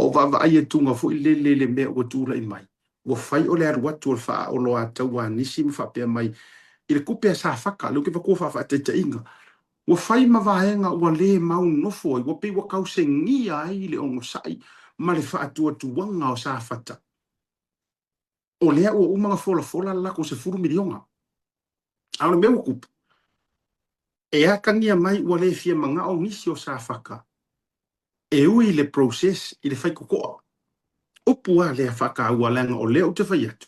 O vaavaai atuga foi lele i le mea ua tulai mai, ua fai o le alu atu o le faaoloataua a nisi ma faapea mai i le tupe a Safata, lea ou te avatua faafaataitaiga, ua fai ma vaega ua le mau nofo ai, ua pei ua tausegia ai le onosai ma le faatuatuaga o Safata. O lea ua uma ona folafola le latou 10 miliona. A o le mea ua tupu, e atagia mai ua le fia manao nisi o Safata e ui i le process i le faitotoa. Upu a lea faataua leaga o lea ou te fai atu,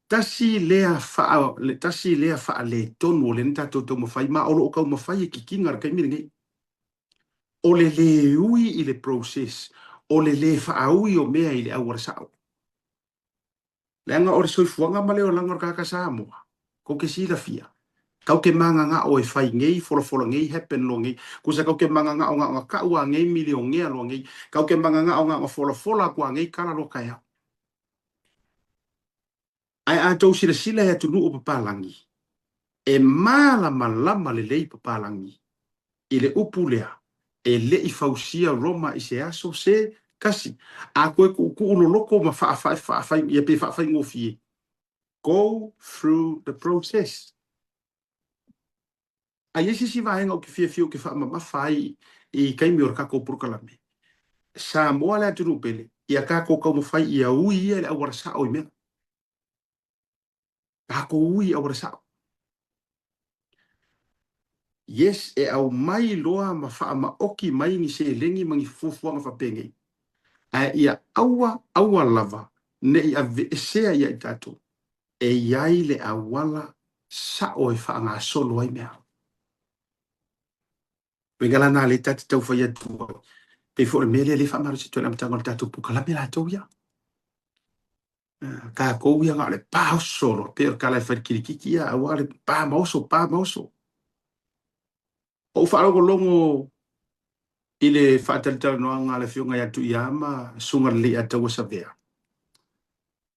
tasi lea faa, tasi lea faaletonu o lea na tatou taumafai ma o lo o taumafai e kikina i le taimi lenei. O le le ui i le process, o le le faaui o mea i le auala sao. Leaga o le soifuaga ma le olaga o le tagata Samoa, kou te silafia, kau te magagao e fai nei, folafola nei, happen loa nei. Kusa kau te magagao na ona kau a nei milionea loa nei. Kau te magagao na ona folafola atu a nei kala loa taeao. Ae a tou silasila i atunuu o papalagi, e malamalama lelei papalagi i le upu lea, e le i fausia Roma i se aso se tasi. A toe tuutuu loloto ma faafai, ia pe faafaigofie, go through the process. A i ai se isi vaega ou te fiafia ou te faamamafa ai i taimi o le tatou polokalame, Samoa le atunuu pele, ia tatou taumafai ia ui ia i le auala sao i mea. Tatou ui i auala sao. Yes, e aumai loa ma faamaoki mai ni seleni ma ni fuafuaga faapenei, ae ia aua, aua lava ne i aveesea ia i tatou. E i ai le auala sao e faagasolo ai mea. Uiga la na lea ta te tau fai atu ai, pei foi o le mea lea lea e faamalosi atu ai i le amataga o le tatou polokalame latou ia. Tatou ia na o le pa oso loa, pei o le tala e fai i le kilikiki ia, aua le pa ma oso, pa ma oso. Ou faalogologo i le faatalatalanoaga a le Afioga ia Tuiama, Susuga i le Leiataua Savea,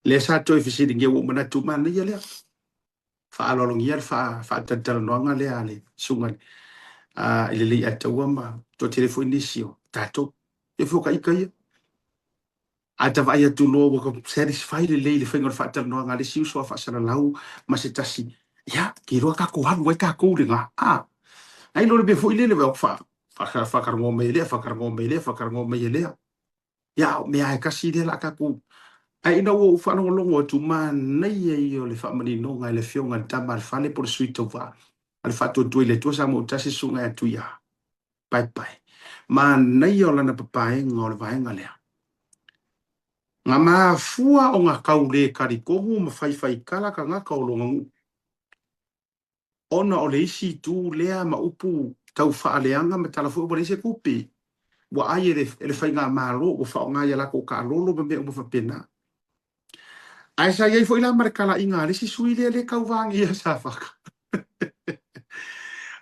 lea sa toe fesiligia, ua ou manatu, manaia lea. Faaaloalogia le faatalatalanoaga lea a le Susuga i le Leiataua ma toatele foi nisi o tatou. E foi o ka ita ia. A ta vaai atu loa ua satisfy lelei i le faiga o le faatalanoaga a le isi uso a faasalalau ma se tasi, ia, ke iloa tatou alu ai tatou i lena. A, ai loa le mea foi lele, faatalanoa mai e lea, faatalanoa mai e lea, faatalanoa mai e lea. Ia, o mea lava e tasi lea o le a tatou. Ae ina ua ou faalogologo atu, manaia ia o le faamaninoga e le Afioga i le Tama a le Fale po o le Sui Tauva a le Faatuatua i le Atua Samoa Tasi, Susuga ia Tuia Paepae. Manaia o lana papaega o le vaega lea. Na mafua ona tau le talitonu ma faifaitala tagata o lona nuu, ona o le isi itu lea ma upu tau faaleaga ma tala foi ua leai se tupe ua ai e le, e le faigamalo ua faaaoga i a latou taalolo ma mea uma faapena. Ae sa i ai foi la ma le talaiga a le isi sui lea le tauvagia Safata.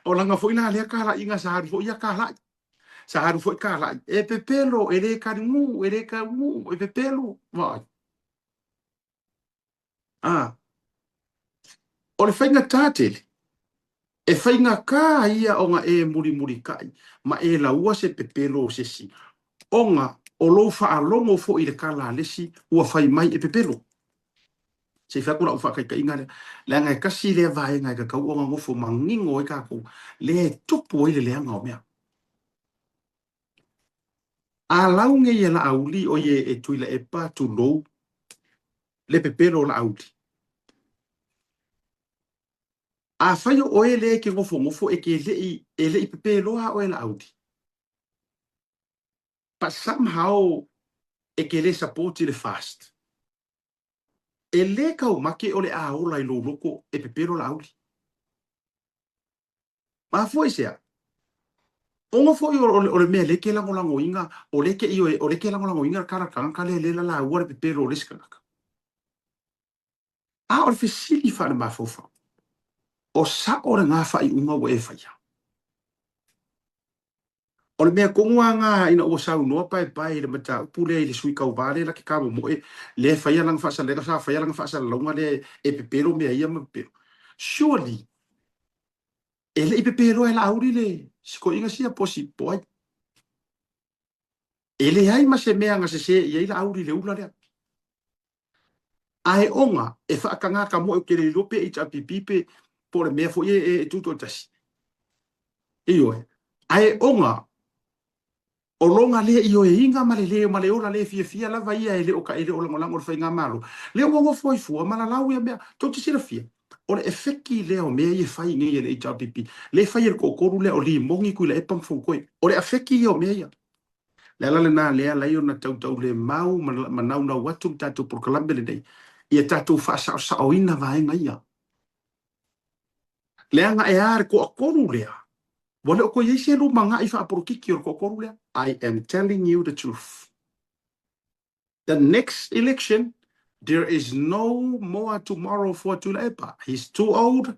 O lana foi la lea talaiga sa alu foi ia talai. Sa alu foi talai. E pepelo, e le talinuu, e le taunuu, e pepelo. Vaai. A, o le faigata tele, e faigata ia ona e mulimulitai ma e laua se pepelo o se isi, ona o lou faalogo foi i le tala a le isi ua fai mai e pepelo. Se i fai atu lau faataitaiga lea, leaga e tasi lea vaega e tatau ona nofo manino ai tatou, lea e tupu ai le leaga o mea. A lau nei e Laauli, oi e Tuilaepa, tulou, le pepelo o Laauli. Afai o oe lea e te nofonofo e te le'i e le'i pepeloa a oe Laauli, but somehow e te le support i le fast, e le taumate o le a ola i lou loto e pepelo Laauli. Mafua i se a? Ona foi o le mea lea e te lagolagoina, o lea e te ioe, o lea e te lagolagoina le tala tagata lea lea e lalaua le pepelo o le isi tagata. A o le fesili faalemafaufau, o sao lena faaiuga ua e faia? O le mea tonu lava lena ina ua saunoa Paepae i le mataupu lea i le sui tauva lea la te tamomoe lea e faia lana faasalalauga, sa faia lana faasalalauga lea e pepelo mea ia ma pepelo. Surely, e le i pepeloa e Laauli le sikoiga sia po si po ai. E leai ma se mea na sesē i ai Laauli i le ula lea. Ae ona e faatagata moe ou te le iloa pe HRPP pe po o le mea foi e tutoatasi. Ioe. Ae ona o lona le ioeina ma le le ma le ola le fiafia lava ia e le o e le o lagolago i le faigamalo, lea ua nofo ai fua ma lalau ia mea. Tou te silafia, o le efeki lea o mea ia e fai nei e le HRPP, lea e fai e le toatolu lea o Limoni, Tuilaepa ma Fonotoe. O le afeki ia o mea ia. Le ala lena lea ala ai ona tautaulemau ma naunau atu le tatou polokalame lenei ia tatou faasaosaoina vaega ia. Leaga e a le toatolu lea, ua le o toe i ai se lumanai faapolokiki o le toatolu lea. I am telling you the truth. The next election, there is no more tomorrow for Tuilaepa. He's too old.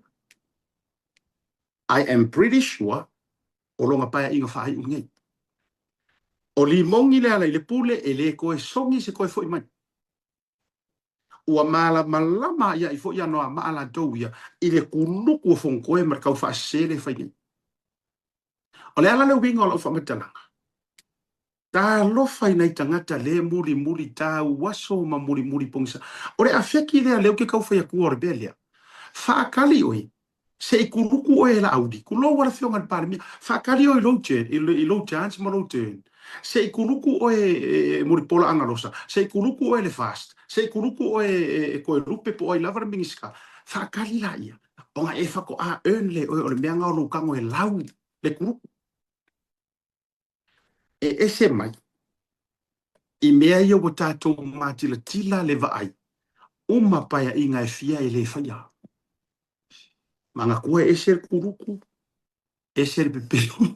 I am pretty sure o lona paeaiga faaiu lenei. O Limoni le ala i le pule e le toe sogi se toe foi mai. Ua malamalama a'ia'i foi Anoamaa latou ia i le kuluku o Fonotoe ma le taufaasese lea e fai nei. O le ala le uiga o lau faamatalaga, talofa i nai tagata le mulimuli tau aso ma mulimuli pogisa. O le afeki lea lea ou te tau fai atua o le mea lea. Faakali oe, se i kuluku oe e Laauli, tulou a le Afioga i le Palemia, faakali oe i lou turn, i lou chance ma lou turn. Se i kuluku oe e Mulipola Agalosa, se i kuluku oe e le FAST, se i kuluku oe e Toelupe po o ai lava le Minisita. Faakali laia, ona e faatoa earn lea e oe o le mea na o lou tago e lau le kuluku. E ese mai i mea ia ua tatou matilatila le vaai, uma paeaiga e fia e le faia. Manatua e ese le kuluku, ese le pepelo.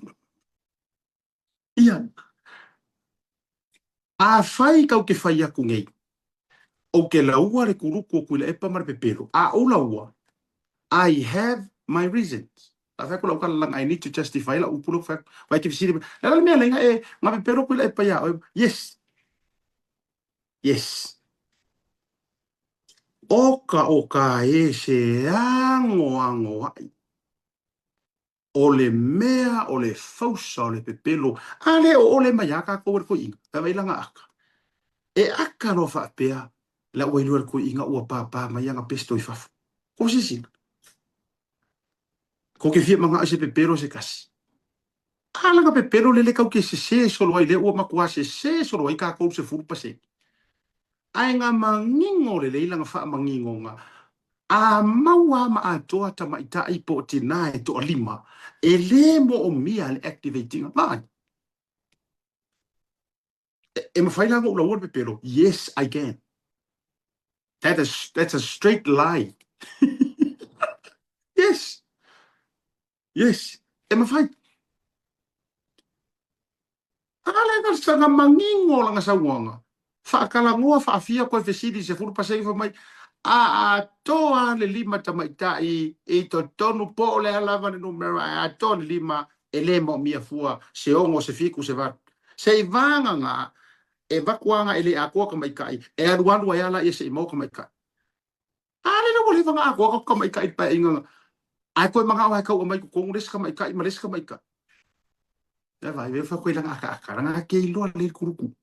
Ia, afai kau te fai atu nei, ou te laua le kuluku o Tuilaepa ma le pepelo, a ou laua, I have my reasons. A fai atu lau tala laga I need to justify lau upu lea ou te fai atu. Vai te fesili mai, le a la le mea lea e nga pepelo Tuilaepa ia oe? Yes. Yes. Oka o ka e se agoagoaʻi. O le mea o le fausa o le pepelo, a lea o ʻole mai a kākou e le koiʻina, vaivai lana aka. E aka loa faapea, la ua iloa e le koiʻina ua pāpā mai ana pesto i fafo. Ko sisina. Ko ke fia manaʻo i se pepelo se kasi. A lana pepelo lele kau ke sesē solo ai lea ua matua sesē solo ai kākou 10%. Ae nga manino lelei lana faamaninoga, a maua ma atoa tamaitaʻi po o tinā e toalima, e lē moomia le activate ina. Vaai. E mafai la ona ou laua le pepelo? Yes, I can. That is, that's a straight lie. Yes. Yes, e mafai. A le ga sanga mangingo langa saunoaga. Faakalagoa faafia koe fesili i 10% fai mai, a atoa le lima tamaitai i totonu po o le a lava le numera ae atoa le lima e le maomia fua se 6, se 7, se 8. Se i vagana e vaku aga e le atoa tamaitai e alualu ai a laia se i maua tamaitai. A lele ua leva ona atoa tatou tamaitai i le paeaiga ae toe manao lava e tau aumai i totonu le isi tamaitai ma le isi tamaitai. Ia vaai, e fai koe i lana akaaka, lana ake iloa lelei le kuluku.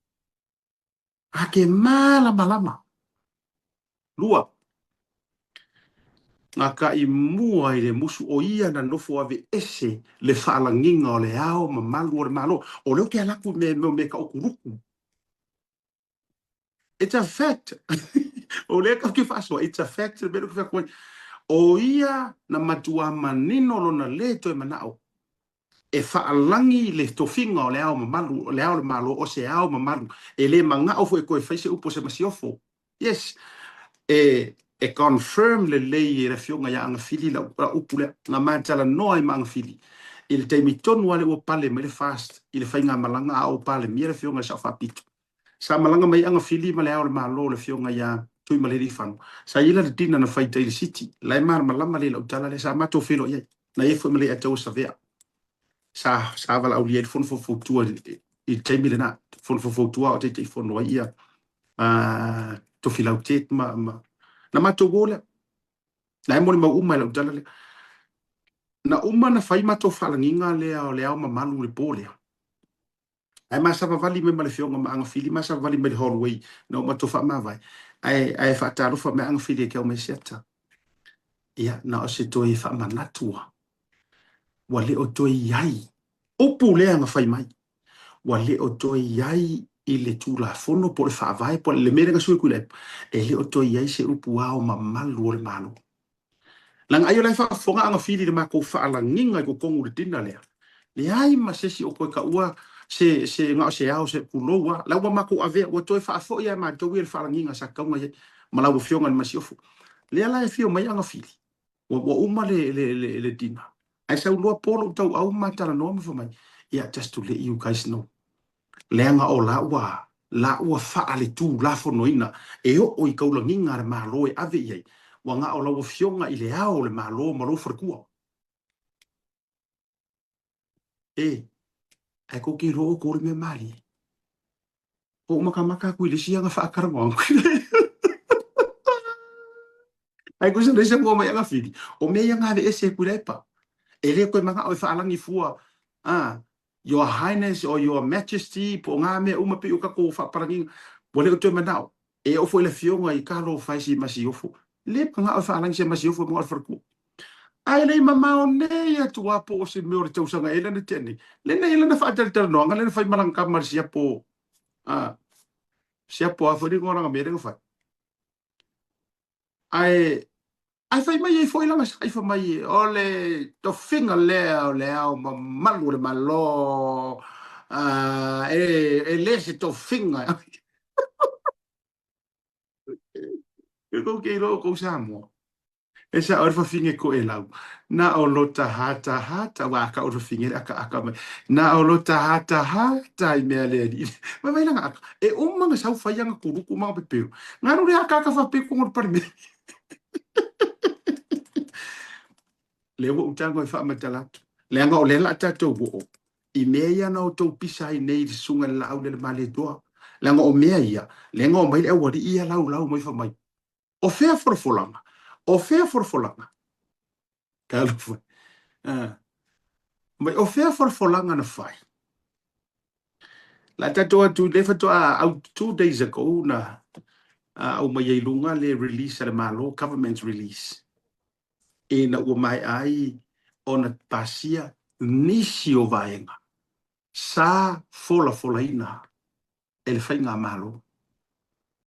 Ake malamalama. Lua, gataʻi mua i le musu o ia na nofo aveese le faalagiga o le ao mamalu o le Malo. O lea ou te ala atu i mea mea tau kuluku. It's a fact. O lea tatou te faasoa, it's a fact le mea lea ou te fai atu ai. O ia na matua manino lona lē toe manao e faalagi le tofiga o le Ao Mamalu, o le Ao o le Malo, o se ao mamalu. E le manao foi e toe fai se upu o se masiofo. Yes. E, e confirm lelei e le Afioga ia Agafili lau, lau upu lea. Na ma talanoa ai ma Agafili i le taimi tonu lava lea ua pale mai le FAST i le faigamalaga a o Palemia le Afioga i le Sao Faapito. Sa malaga mai Agafili ma le Ao o le Malo le Afioga ia Tuimalealiifano. Sa i ai la le dinner na fai i tai i le City. La e malamalama lelei lau tala lea. Sa matou feiloai ai. Na i ai foi ma Leiataua Savea. Sa, sa valaaulia ai le Fono Faufautua i le taimi lena. Fono Faufautua a o Taitaifono ai ia Tofilau Ted ma, ma, na matou o lea. Na e molimau uma i lau tala lea. Na uma na fai matou faalagiga lea o le Ao Mamalu i le po lea. Ae ma savavali mai ma le afioga ma Agafili, ma savavali mai i le hallway na o matou faamavae, ae ae faatalofa mai Agafili e ke au mai siata. Ia, na o se toe faamanatu lava, ua le o toe i ai upu lea na fai mai, ua le o toe i ai i le Tulafono po o le Faavae po o le mea lea na sui Tuilaepa, e le o toe i ai se upu ao mamalu o le Malo. Leaga ai o la e faafofoga Agafili i le matou faalagiga i totonu o le dinner lea, leai ma se isi o toe taua se, se, na o se ao, se pulou lava, la ua matou avea, ua toe faafoi lava e matou ia le faalagiga sa tatau ona i ai ma lau Afioga i le Masiofo. Lea la e afio mai Agafili, ua, ua uma le, le, le, le dinner, ae sau loa po lou tauau ma talanoa ma fai mai, yeah, just to let you guys know, leaga o la ua, la ua faaletulafonoina e oo i taulagiga a le Malo e ave i ai, ua na o lau Afioga i le Ao o le Malo ma lou faletua. E, ae tou te iloa outou le mea malie. Ou matamata atu i le isi aga faatalanoaga. Ae tusa nei se mua mai Agafili, o mea ia na aveese e Tuilaepa. E le toe manao e faalagi fua, ah, Your Highness or Your Majesty po o ngā mea uma pei o tatou faapalagiga, ua le o toe manao. E oo foi i le afioga i Talofa e si Masiofo, le manao e faalagi se Masiofo e manao i le faletua. Ae le i mamao nei atu lava po o se mea o le tausaga ea lea na tea nei, lea na i ai lana faatalatalanoaga lea na fai ma lana tama le siapo, ah, siapo a foi le igoa o lana mea lea na fai. Ae ae fai mai ai foi lana sa'i fai mai, o le tofiga lea o le Ao Mamalu o le Malo, e, e le se tofiga. E kou te iloa o kou Samoa. E sao le fafine toelau. Na o lota hatahata, ua aka o le fafine le akaaka mai. Na o lota hatahata i mea le alii. Mai mai langa aka. E uma na sau fai anga kuluku ma pepelo. Ngalu le akaaka faapea i totonu o le Palemene. Lea ua ou tago e faamatala atu. Leaga o lea la tatou oo i mea ia na outou pisa ai nei i le susuga i le Laaulialemalietoa. Leaga o mea ia, lea na omai le aualii ia laulau mai fai mai, O fea folafolaga? O fea folafolaga? Talofa. Ah. Mai o fea folafolaga na fai? La tatou atu le faatoa out 2 days ago na aumai ai luga le release a le Malo, government release, ina ua maea ai ona pasia nisi o vaega sa folafolaina e le faigamalo.